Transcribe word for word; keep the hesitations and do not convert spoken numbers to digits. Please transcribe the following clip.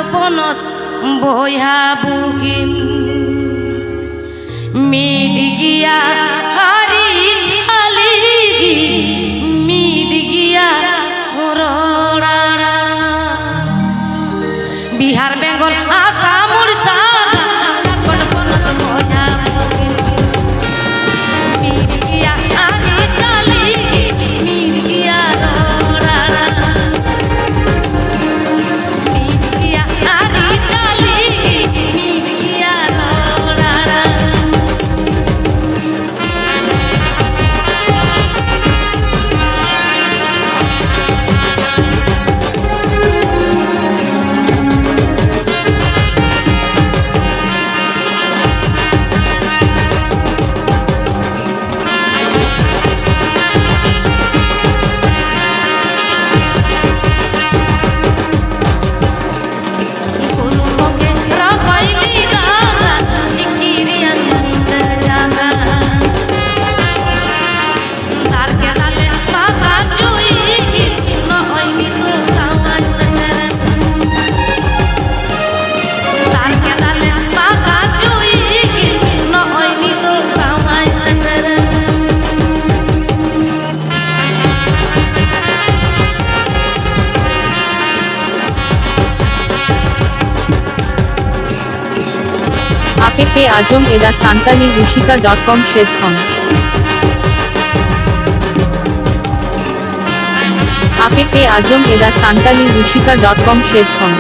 ᱯᱚᱱᱚᱛ ᱵᱚᱭᱦᱟ ᱵᱩᱦᱤᱱ ᱢᱤᱫ ᱜᱮᱭᱟ, ᱟᱹᱨᱤᱪᱟᱹᱞᱤ ᱢᱤᱫ ᱜᱮᱭᱟ, ᱨᱚᱲ ᱟᱲᱟᱝ᱾ ᱵᱤᱦᱟᱨ, ᱵᱮᱝᱜᱚᱞ, ᱟᱥᱟᱢ, ᱩᱲᱤᱥᱥᱟ, ᱡᱷᱟᱲᱠᱷᱚᱸᱰ ᱯᱚᱱᱚᱛ ᱵᱚᱭᱦᱟ ᱵᱩᱦᱤᱱ ᱢᱤᱫ ᱜᱮᱭᱟ, ᱟᱹᱨᱤᱪᱟᱹᱞᱤ ᱢᱤᱫ ᱜᱮᱭᱟ, ᱨᱚᱲ ᱟᱲᱟᱝ᱾ ᱟᱯᱮ ᱯᱮ ᱟᱸᱡᱚᱢ ᱮᱫᱟ ᱥᱟᱱᱛᱟᱞᱤ ᱨᱩᱥᱤᱠᱟ ᱰᱚᱴ ᱠᱚᱢ ᱥᱮᱫ ᱠᱷᱚᱱ᱾ ᱟᱯᱮ ᱯᱮ ᱟᱸᱡᱚᱢ ᱮᱫᱟ ᱥᱟᱱᱛᱟᱞᱤ ᱨᱩᱥᱤᱠᱟ ᱰᱚᱴ ᱠᱚᱢ ᱥᱮᱫ ᱠᱷᱚᱱ᱾